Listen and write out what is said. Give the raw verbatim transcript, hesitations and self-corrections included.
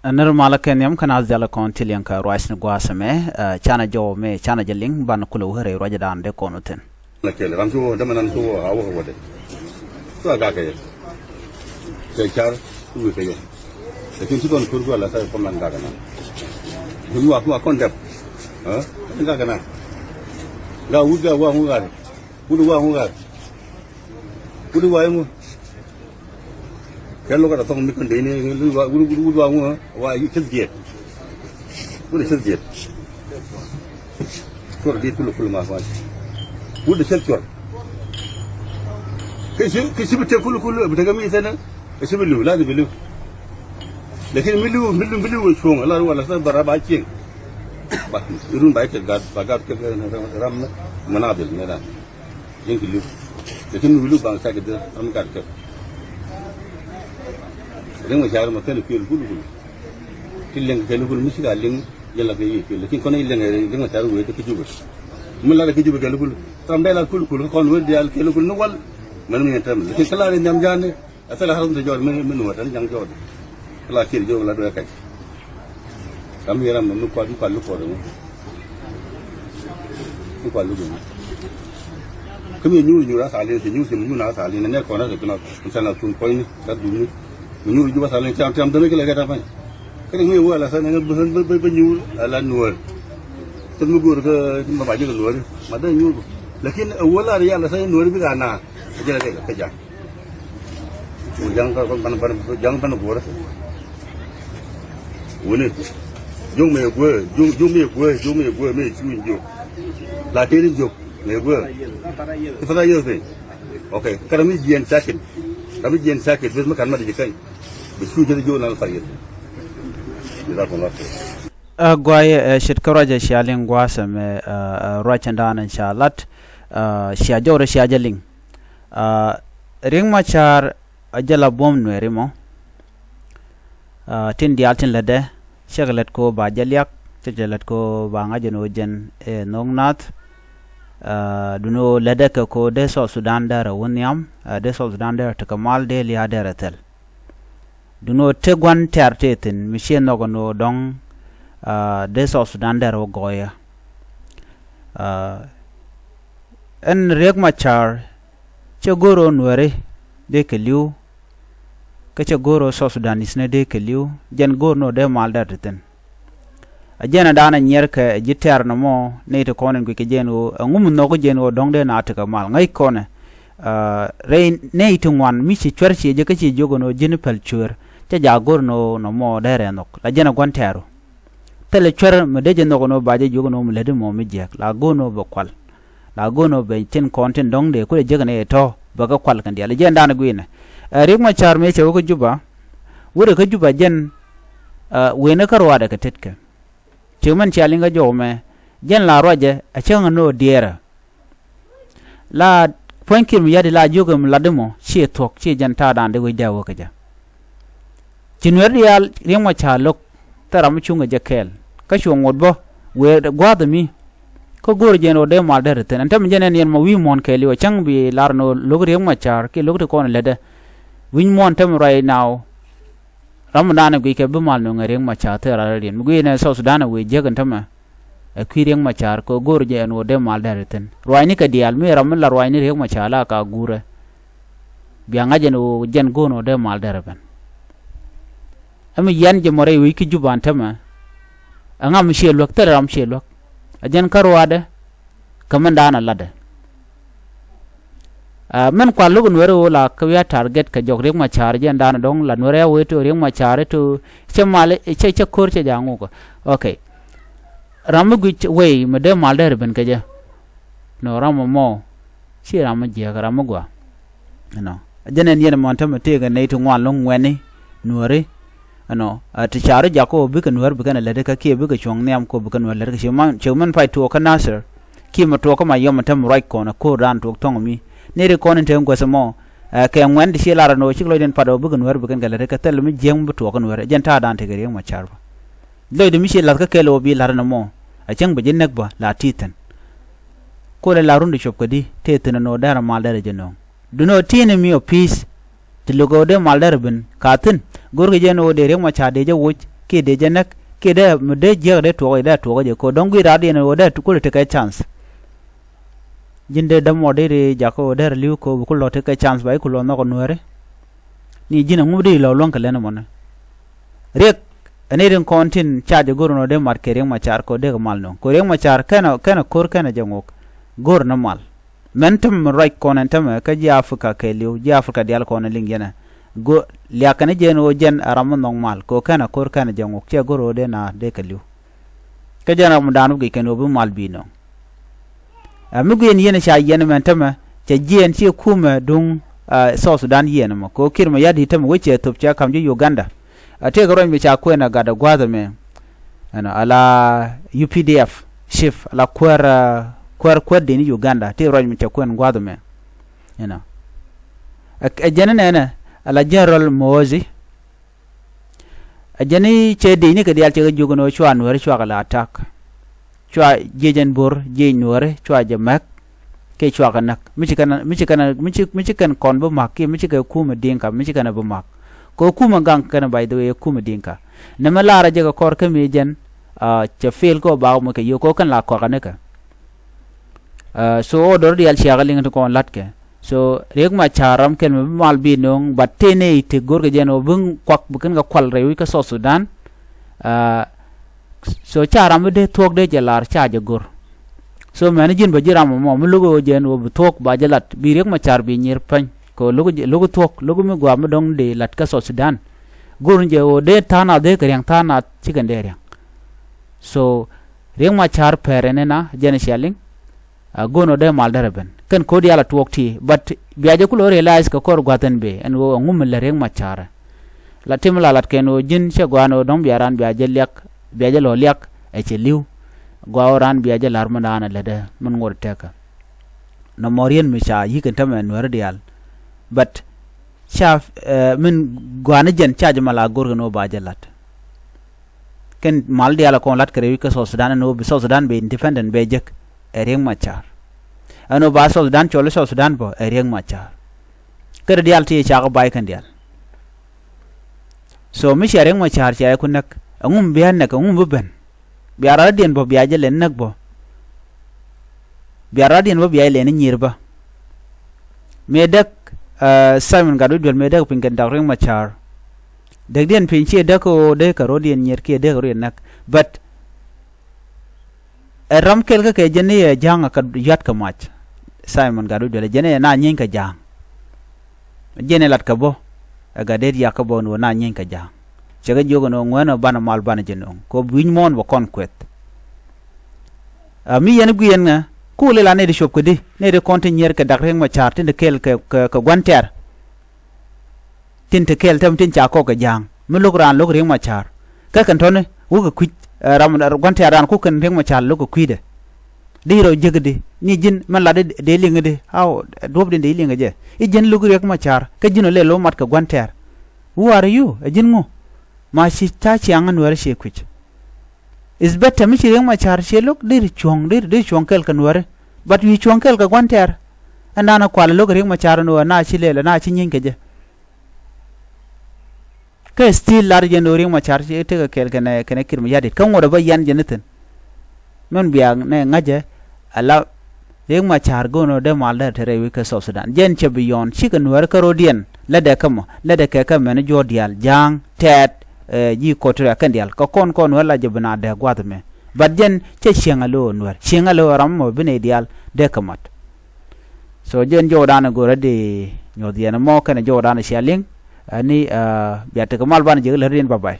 Nir malä kɛ nhiam kä naath diaal kɔn ti liɛŋ kɛ ruac ni gua̱a̱th ɛmɛ, ɛ, canɛ jɔw mɛ canɛ jɛ liŋ banɛ kulɛ wä rɛy ruacdan dee kɔn wä thi̱n. Na kɛl ram ci wä dämɛ nan ci wä a wä kɛ wä dɛ. Ci wä gakɛ yɛ. Kɛ car ci wä kɛ yɛ. Lakin ci kɔn kur gua̱a̱th la sa kɔm nan gakɛ nan. Ci wä kɔn dɛp. Ɛ? Gakɛ nan. Ga wut ga wa ŋu gakɛ. Wut wa ŋu gakɛ. Wut wa ŋu. Kɛ lokä tɔ thɔŋ mi kɔn dee ni wut wa, wut, wut, wut wa ŋu wa ceth jiɛt. Wut ceth jiɛt. Cuɔr diet kulu kulu ma kɔn. Wut ceth cuɔr. Kɛ ci, kɛ ci bi tek kulu kulu, bi tek mi thɛnɛ. Kɛ ci bi liw, lazim bi liw. Lakin mi liw, mi liw, mi liw cuɔŋ, la wala sa bara ba cieŋ. Ba, run ba ceth gat, ba gat kɛ ram na, manabil ne ran. Ji̱n kɛ li̱w. Lakin mi wi̱i̱ li̱w baŋ cak kɛ dhil ram gat kɛ. Riɛk Macar mɛ kɛn piöl kul kul. Ti liɛŋ kɛ kɛn kul mi ci ka liŋ jɛ la kɛ yiëë piöl. Lakin kɔn i̱ liɛŋ Riɛk Macar wee ti kä Jubɛ. Mi lat kɛ Jubɛ kɛn kul. Ram dee lat kul kul kä kɔn wee diaal kɛn kul ni wal. Mɛn mi yɛn tɛm. Lakin kä lat in nhiam ja̱a̱n ni. Ɛ thilɛ ɣän te jɔɔt mi, mi nuɔ̱ɔ̱r tɛn ja̱ŋ jɔɔt. Kɛ la kiɛt jɔɔk la duɛ kɛc. Ram mi ram mi kuat, mi kuat luk kuɔt mi. Mi kuat luk mi. Kä mi nyuur nyuur a thalin, ti nyuur ti mi nyuur na thalin, nɛ kɔn a te pinɔ, mi tɛn a thun puɔ̱nyni, la duuni. Mi nyuur jup a thalin, tiam, tiam dämi kɛ lɛ kɛ ta pa̱ny. Kä ni mi wä la than, bi, bi, bi, bi nyuur, a la nuɔ̱ɔ̱r. Thil mi go̱o̱r kä, ma ba jek nuɔ̱ɔ̱r, ma dee nyuur. Lakin a wä la ri ya la than nuɔ̱ɔ̱r bi ka na, a jek a kɛ, kɛ ja̱ŋ. Ja̱ŋ ban, ban, ban, ja̱ŋ ban guɔrä. Wuni. Juŋ mi guɛ, juŋ, juŋ mi guɛ, juŋ mi guɛ, mi cuŋ juŋ. La tëëri juŋ mi guɛ. Ti fara yel piny. Ok. Kara mi jiɛn sakit. Kara mi jiɛn sakit. Bes mi kan ma di jikäny. Bi cuŋ jɛ juŋ na fara yel. Jazakumullah khair. Ɛ guay, ɛ, ce̱tkɛ ruacɛ cia liŋ gua̱a̱th ɛmɛ, ɛ, ɛ, ruacɛ da̱a̱n ca lat, ɛ, cia jɔwrɛ cia jɛ liŋ. Ɛ, Riek Machar a jɛ la buɔ̱m Nuɛri mɔ. Ɛ, tin diaal tin lätdɛ, cɛ kɛ lät kɛ ɣöö ba jɛ liak, cɛ kɛ lät kɛ ɣöö ba ŋa̱c ɛn ɣöö jɛn ɛ nhök nath. Ɛ, duundɛ ɣöö lätdɛ kɛ kɛ ɣöö dee South Sudan dee rɛ wä nhiam, ɛ, dee South Sudan dee rɛ tekɛ mal, dee lia̱a̱ dee rɛ thil. Duundɛ ɣöö te gua̱n tɛ̈r tëë thi̱n mi ciɛ nhɔk ɛn ɣöö dɔ̱ŋ, ɛ, dee South Sudan dee rɛ wä gɔɔyä. Ɛ, ɛn Riek Machar cɛ go̱o̱r ɣöö Nuɛri dee kɛ li̱w, kä cɛ go̱o̱r ɣöö South Sudanese ni dee kɛ li̱w, jɛn go̱o̱r ni ɣöö dee mal dee rɛ te thi̱n. A jɛn a da̱a̱n a nyiɛrkɛ ji̱ tɛ̈r nɔmɔ nɛy ti kɔn in guic kɛ jɛn ɣöö ɛŋu mi nhɔk jɛn ɣöö dɔ̱ŋ dee na tekɛ mal ŋäc kɔnɛ. Ɛ, rɛy nɛy ti ŋuan mi ci cuɛr ciɛ jɛ kä ci jiök ɛn ɣöö ji̱n päl cuëër, cɛ jaak go̱r ɛn ɣöö nɔmɔ dee rɛ nhɔk, la jɛn a gua̱n tɛ̈ru. Thilɛ cuɛr mi dee jɛ nhɔk ɛn ɣöö ba jɛ jiök ɛn ɣöö mi lätdi mɔ mi jiääk, la go̱r ɛn ɣöö bɛ kual. La go̱o̱n ɔ ben tin kɔn tin dɔ̱ŋ dee kulɛ jek ni tɔ bɛ kɛ kual kɛn diaal. Jɛn dan gui̱nɛ. Ɛ, Riek Machar mëë cɛ wä kä Juba. Wurɛ kä Juba jɛn, ɛ, wen kä ruaadɛ kɛ tetkɛ. Cɛ mɛn cia liŋ kä jɔw mɛ. Jɛn la ruacɛ, a cäŋ ni ɔ diɛɛrɛ. La puɔ̱ny Kiir mi yadi la jiök ɛm latdi mɔ, ciɛ thuɔ̱k, ciɛ jɛn ta̱a̱ dan dee wec dee a wä kä jɛ. Ci Nuɛr diaal Riek Machar lo̱k, thil ram mi cuŋ kɛ jɛ kɛɛl. Kä cuɔ ŋot bä, wëë gua̱a̱th mi. Kä go̱o̱r jɛn ɣöö dee mal dee ri thi̱n. Ɛn täämɛ jɛn ɛn yɛn mɔ wi̱i̱ muɔ̱ɔ̱n kɛɛliw, a cäŋ bi lar ni ɣöö lo̱k Riek Machar, kiɛ lo̱k ti kɔn lätdɛ. Wi̱i̱ muɔ̱ɔ̱n täämɛ right now. Ram mi da̱a̱n ɛ guic kɛ bi mal nöŋɛ Riek Machar thil rar riɛn. Mi guic ɛn ɛ South Sudan ɛ wëë jiäk ɛn täämɛ. Ɛ kui̱ Riek Machar kɛ go̱o̱r jɛ ɛn ɣöö dee mal dee ri thi̱n. Ruacni kɛ diaal mi ram mi la ruacni Riek Machar la ka guurɛ. Bia ŋa̱c ɛn ɣöö jɛn go̱o̱r ɛn ɣöö dee mal dee ri ben. Ɛmi yɛn jɛ mɔ rɛy wi̱c kä Juba ɛn täämɛ. Ɛŋa mi ciɛ luäk, thil ram ciɛ luäk. Ɛ jɛn kä ruaadɛ, kä mɛn da̱a̱n a latdɛ. Ɛ, mɛn kual lo̱k Nuɛri ɣöö la kä wi̱i̱ a target kɛ jɔk Riek Machar jɛn da̱a̱n dɔ̱ŋ la Nuɛri a wee to Riek Machar to cɛ mal cɛ, cɛ ko̱r cɛ ja̱ ŋuk. Ok. Ram mi guic wei mi dee mal dee ri ben kɛ jɛ. Nɔ ram mɔ mɔ. Ci ram mi jiääk ram mi gɔaa. Ɛnɔ. Jɛn ɛn yɛn mɔn tämɛ tëëkɛ nɛy ti ŋuan lo̱ŋ ŋuɛ̈ni Nuääri. Ɛnɔ. Ɛ ti ca rɔ jak kɔ bikɛ Nuäär bikɛn ɛ lätdɛ kä kiɛ bikɛ cuɔ̱ŋ nhiam kɔ bikɛ Nuäär lätdɛ kä ci mɛn, ci mɛn pay tuɔɔk kä Nasir. Kiɛ mi tuɔɔk kä Mayom ɛ tämɛ ruac kɔn ɛ ko̱r dan tuɔɔk thɔ̱ŋ mi. Nɛy ti kɔn in te guäth ɛmɔ. Ɛ kɛ ŋuɛ̈n ti ci lar ɛn ɣöö cik lɔcdɛn pat ɛ ɣöö bikɛ Nuäär bikɛn kɛ lätdɛ kä thil mi jiääk mi bi tuɔɔk kä Nuäär. Jɛn ta̱a̱ dan tekɛ Riek Machar bä. Lɔcdɛ mi ci la̱th kä kɛl ɣöö bi la̱t ɛn ɛmɔ. A cäŋ bɛ ji̱ näk bä la ti thi̱n. Kolɛ la run ti cop kädi tëë thi̱n ɛn ɣöö dɛrɛ mal dɛrɛ jɛ nööŋ. Duundɛ ɣöö ti̱i̱ni mi ɔ pi̱i̱th. Ti lo̱k ɣöö dee mal dɛrɛ ben ka thi̱n. Go̱rkɛ jɛ ɛn ɣöö dee Riek Machar dee jɛ woc. kiɛ dee jɛ näk kiɛ dee mi dee jiäk dee tuɔɔk jɛ dee tuɔɔk jɛ kɛ ɣöö dɔ̱ŋ guic raar diɛn ɣöö dee kulɛ tekɛ chance. Ji̱n dee dämɔ dee ri jakä ɣöö dee rɛ li̱w kɛ ɣöö bi kulɛ lɔ tekɛ chance ba ji̱ kulɛ lɔ nhɔk ɛ Nuääri. Ni ji̱n ɛŋu dee lɔ luäŋ kɛ lɛn ɛmɔni. Riɛk ɛn i̱ rin kɔn tin ca jɛ go̱r ɛn ɣöö dee mat kɛ Riɛk Macar kɛ ɣöö dee kɛ mal nöŋ kɛ ɣöö Riɛk Macar kɛnɛ kɛnɛ ko̱r kɛnɛ jɛ ŋok. Go̱r ni mal. Mɛn tämɛ mi ruac kɔn ɛn tämɛ kä ji̱ Africa kɛɛliw ji̱ Africa diaal kɔn ɛ liŋ yɛnɛ. Go̱r liakɛ ni jɛ ɛn ɣöö jɛn ɛ ram mi nhɔk mal kɛ ɣöö kɛnɛ ko̱r kɛnɛ jɛ ŋok cɛ go̱r ɣöö dee na dee kɛ li̱w. Kä jɛn ram mi daan wä gi̱c kɛn ɣöö bi mal bi nöŋ. Ɛ mi guiɛn yɛn ca yɛn mɛn tämɛ cɛ jiɛɛn ci kumɛ duŋ ɛ South Sudan yɛn mɔ kɛ ɣöö Kiir Mayardit tämɛ wec cɛ thop cɛ ka̱m ji̱ Uganda. Ɛ tëëkɛ ruac mi ca kuɛn ɛ gat ɛ gua̱a̱th ɛmɛ. Ɛnɔ ala U P D F chief ala kuäär ɛ kuäär kuäär dini Uganda tëëkɛ ruac mi ca kuɛn gua̱a̱th ɛmɛ. Ɛnɔ ɛ jɛn nɛnɛ ala General Muhoozi. Ɛ jɛn i̱ cɛ dicni kɛ diaal cɛ kɛ jiök ɛn ɣöö cua Nuääri cua kɛ la attack. Cua jiɛc ɛn bo̱r jiɛc Nuääri cua jɛ mɛk. Kiɛ cua kɛ näk mi ci kɛn mi ci kɛn mi ci mi ci kɛn kɔn bi ma̱k kiɛ mi ci kɛ kumɛ Dinka mi ci kɛn bi ma̱k. Kɛ kumɛ gaŋ kɛn by the way kumɛ Dinka. Nɛmɛ laarä jɛ kɛ kɔr kä mi jɛn cɛ fil kɛ ɣöö bakɛ moc kɛ yio̱o̱k kɛ ɣöö kɛn la kɔakɛ nikɛ. So ɣöö do̱r diaal ciakä liŋ ti kɔn la̱tkɛ. So Riek Machar ram kɛn mi bi mal bi no̱o̱ŋ but tëë nɛy ti go̱rkɛ jɛn ɣöö bi kuak bi kɛn kɛ kual rɛy wi̱c kä South Sudan. So ca ram mi dee thuɔ̱k dee jɛ lar ca jɛ go̱r. So mɛni ji̱n bä ji̱ ram ɛmɔ mi lo̱k ɣöö jɛn ɣöö bi thuɔ̱k ba jɛ lat bi Riek Machar bi nyier päny kɛ ɣöö lo̱k lo̱k thuɔ̱k lo̱k mi gua̱a̱p mi dɔ̱ŋ dee lat kä South Sudan. Go̱r ni jɛ ɣöö dee tha̱a̱ŋ nath dee kɛ ria̱ŋ tha̱a̱ŋ nath cikɛ dee ria̱ŋ. So Riek Machar pɛr ɛn ɛn a jɛn cia liŋ. A go̱o̱n ɔ dee mal derɛ ben kɛn ko̱ diaal a tuɔɔk ti but bia jɛ kulɛ realize kɛ kɔr gua̱th ɛn bee ɛn ɣöö ɛŋu mi lɛ Riek Machar. La tim la lat kɛn ɣöö ji̱n cɛ gua̱a̱n ɣöö dɔ̱ŋ bia raan bia jɛ liak bia jɛ lɔ liak ɛ cɛ li̱w. Gua̱a̱ ɣöö raan bia jɛ la̱r min raan ɛ lätdɛ min ŋot tɛkä. Nɔmɔ rien mi ca yi̱k ɛn tämɛ Nuääri diaal but ca min gua̱a̱n jɛn ca jɛ mal a go̱r kɛn ɣöö ba jɛ la̱t. Kɛn mal diaal a kɔn la̱t kɛ rɛy wi̱c kä South Sudan ɛn ɣöö bi South Sudan bɛ independent bɛ jek ɛ Riek Machar. Ɛn ɣöö ba South Sudan cɔl i̱ South Sudan bä ɛ Riek Machar. Kä rɛ diaal ti cakɛ bay kɛn diaal. So mi cia Riek Machar cia yɛ ku näk ɛŋu mi bia näk ɛŋu mi bi ben. Bia rɔ̱diɛn bä bia jɛ lɛn näk bä. Bia rɔ̱diɛn bä bia jɛ lɛn i̱ nyier bä. Mëë däk Simon Gatwec Duel mëë däk piny kɛn dak Riek Machar. Däkdiɛn piny ciɛ däk ɣöö dee kɛ rɔ̱diɛn nyier kiɛ dee kɛ rɔ̱diɛn näk but ɛ ram kɛl kä kɛ jɛn i̱ ɛ ja̱a̱ŋ ɛ kɛ yua̱t kɛ mac. Simon Gatwec Duel ɛ jɛn i̱ ɛ na nyieeny kɛ ja̱a̱ŋ. Jɛn ɛ lat kɛ bä ɛ gat det yak kä bä ni wä na nyieeny kɛ ja̱a̱ŋ. Cɛ kɛ jiök ɛn ɣöö ŋuɛ̈nɛ banɛ mal banɛ jɛ nöŋ kɛ ɣöö bi wi̱c muɔ̱ɔ̱n bɛ kɔn kueth. A mi yɛn i̱ guiɛn ŋɛ ku lil a nɛy ti cop kɛ di nɛy ti kɔn ti nyier kɛ dak Riek Machar tin ti kɛl kɛ kɛ gua̱n tɛ̈r. Tin ti kɛl tɛm tin ca kɔk kɛ ja̱a̱ŋ mi lo̱k raan lo̱k Riek Machar. Kä kɛn tɔ̱ni wä kɛ kui̱c ram gua̱n tɛ̈r raan ku kɛn Riek Machar lo̱k kɛ kui̱dɛ. Di rɔ jiäk di ni ji̱n mɛn lat di dee liŋ di aw duɔ̱p di dee liŋ jɛ i̱ ji̱n luk Riek Machar kä ji̱n ɔ lɛ lo̱ mat kɛ gua̱n tɛ̈r. Who are you ɛ ji̱n ŋu? Ma ci ca ciaŋ ɛ Nuääri ciɛ kui̱c. Is better mi ci Riek Machar ciɛ lo̱k di ri cuɔ̱ŋ di ri cuɔ̱ŋ kɛl kɛ Nuääri. But wi̱i̱ cuɔ̱ŋ kɛl kɛ gua̱n tɛ̈r. Ɛn da̱a̱n ɛ kual ɛ lo̱k Riek Machar ɛn ɣöö ɛn a ci lɛl ɛn a ci nyieeny kɛ jɛ. Kä still lar jɛn ɣöö Riek Machar ci tekɛ kɛɛl kɛnɛ kɛnɛ Kiir Mayardit kä ŋuɔ̱t ɛ bä yan jɛn ni thi̱n. Mɛn bia nɛ ŋa̱cɛ ala Riek Machar go̱o̱n ɣöö dee mal dee te rɛy wi̱c kä South Sudan jɛn cɛ bi yɔ̱ɔ̱n cikɛ Nuääri kä ro̱diɛn lätdɛ kä mɔ lätdɛ kɛ kä mɛn juɔ̱ɔ̱r diaal ja̱a̱ŋ tɛɛt. Ji̱ Equatoria kɛn diaal kä kɔn kɔn Nuääri la jɛ bi na dee gua̱th mɛ. But jɛn cɛ cieŋ a lo̱o̱ Nuääri cieŋ a lo̱o̱ ram mɔ bi nɛy diaal dee kä mat. So jɛn jɔwdan a go̱rä di nyuɔth yɛn mɔ kɛnɛ jɔwdan a cia liŋ. Ani bia tekɛ mal banɛ jek lär diɛn bye bye.